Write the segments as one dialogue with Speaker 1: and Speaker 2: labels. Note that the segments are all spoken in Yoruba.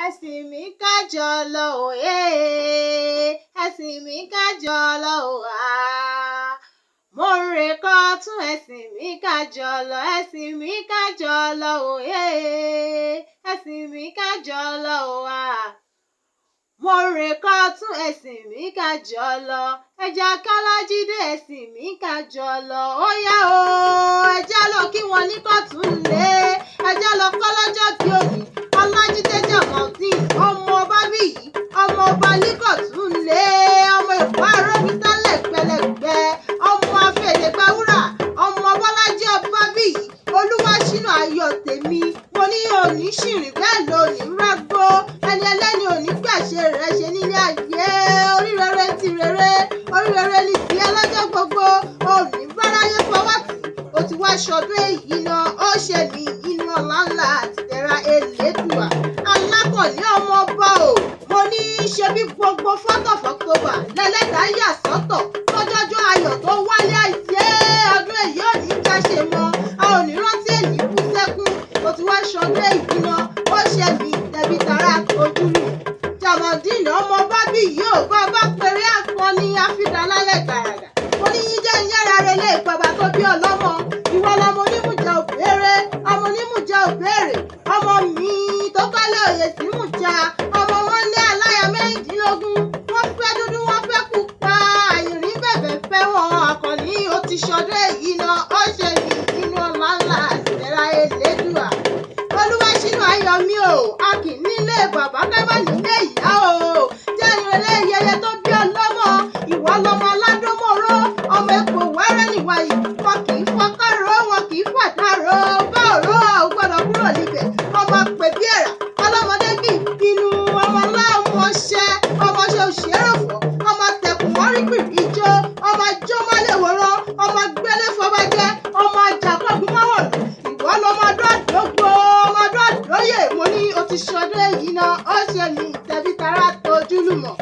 Speaker 1: Ẹ̀sìn mi kájọ lọ òye, ẹ̀sìn mi kájọ lọ òhà. Mo ń re kọ́tún, ẹ̀sìn mi kájọ lọ, ẹ̀sìn mi kájọ lọ òye, ẹ̀sìn mi kájọ lọ òhà. Mo ń re kọ́tún, ẹ̀sìn mi kájọ lọ. Ẹja Kọ́lájídé, ẹ̀sìn mi kájọ lọ. Ó yá o, ẹja lọ kí wọn ní kọ́tún lé. Ẹja lọ kọ́ lọ́jọ́ bí òní. Ọlájídé Jamaldeen, ọmọ ọba bíyì, ọmọ ọba líkọ̀tún lé, ọmọ Èkó àròmísà lẹ́gbẹ̀lẹ́gbẹ̀, ọmọ afẹ́dẹ́gbàwúrà, ọmọ Bọ́lájí ọba bíyì, Olúwaṣínà ayọ̀ tèmi. Mo ní òní ṣìrìn bẹ́ẹ̀ lónìí rágbó, ẹni ẹlẹ́ni òní gbàṣẹ rẹ̀ ṣe nílé ayé. Orí rere ti rere, orí rere ní tiẹ̀ lọ́jọ́ gbogbo, òní báráyé fọwọ́ tì. Ó ti wá ṣọdún èyí náà, ó ṣe mí inú ọ̀la ńlá àtìdẹ́ra Elédùà. Alákọ̀ọ́lé ọmọ ọba o, mo ní í ṣe bí gbogbo 4th of October lẹ́lẹ́dàá yà sọ́tọ̀ lọ́jọ́jọ́ ayọ̀ tó wálé ayé. Ọdún èyí ò ní jáṣe mọ́, a ò ní rántí èyí bú sẹ́kún. Ó ti wá ṣọdún èyí náà, ó ṣe mí tẹ̀bí tará ojúlù. Jamaldeen ọmọ bábí yìí ò bá bá péré akọni àfidàlálẹ̀ gàràgà. Mo ní yín jẹ́ ìyára rẹ̀ lé bàbá tó bí ọlọ́mọ. Ìwọ lọmọ onímùjẹ òbéèrè, ọmọ onímùjẹ òbéèrè, ọmọ mi tó kọ́lé òye sí mùjá, ọmọ wọn lé aláya 16, wọ́n fẹ́ dúdú, wọ́n fẹ́ pupa, àyìnrín bẹ̀bẹ̀ fẹ́ wọn. Àkànní, ó ti ṣọdún èyí náà, ó ṣe mí inú ọlá ńlá àtìlẹ́ra Elédùà. Olúwaṣínà ayọ̀ mi o, a kì í nílé bàbá ká má nílé ìyá o. Jẹ́ ìrẹ̀lẹ̀ yẹyẹ tó bí ọlọ́mọ, ìwọ lọmọ aládọ́mọ̀rọ̀, ọmọ epo wẹ́rẹ́ níwà yìí. Wọn kì í fọkàrọ̀, wọn kì í fàdárọ̀, bá òró ò gbọ́dọ̀ kúrò níbẹ̀. Ọmọ pè bí ẹ̀rà, ọlọ́mọdé kì í bínú, ọmọ láwọn ṣẹ, ọmọ ṣe òṣèré fọ̀, ọmọ tẹkùn mọ́rí pìrì ijó, ọmọ jọmọ́lé wòran, ọmọ gbélé fọbajẹ, ọmọ ajakọ́gun mọ́wọ̀lú. Ìwọ lọmọ ọdún àdógbò, ọmọ ọdún àdóyè. Mo ní o ti ṣọdún èyí náà, ó ṣe mí tẹ̀bí tará tojúlùmọ̀.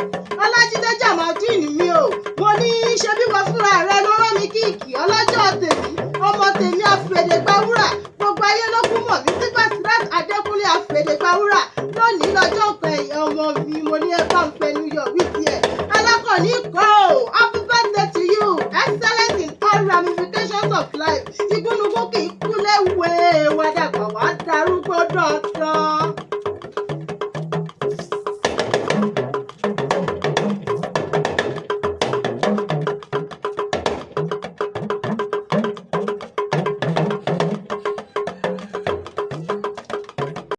Speaker 1: Ọlájídé Jamaldeen mi o, mo ní ṣe bí wọ́n fúnra rẹ ló rán mi kíkì ọlọ́jọ́ tèmi, ọmọ tèmi àfẹ̀dẹ̀gbàwúrà. Gbogbo ayé ló kún mọ̀ mí sí Basirat Adékúnlé àfẹ̀dẹ̀gbàwúrà.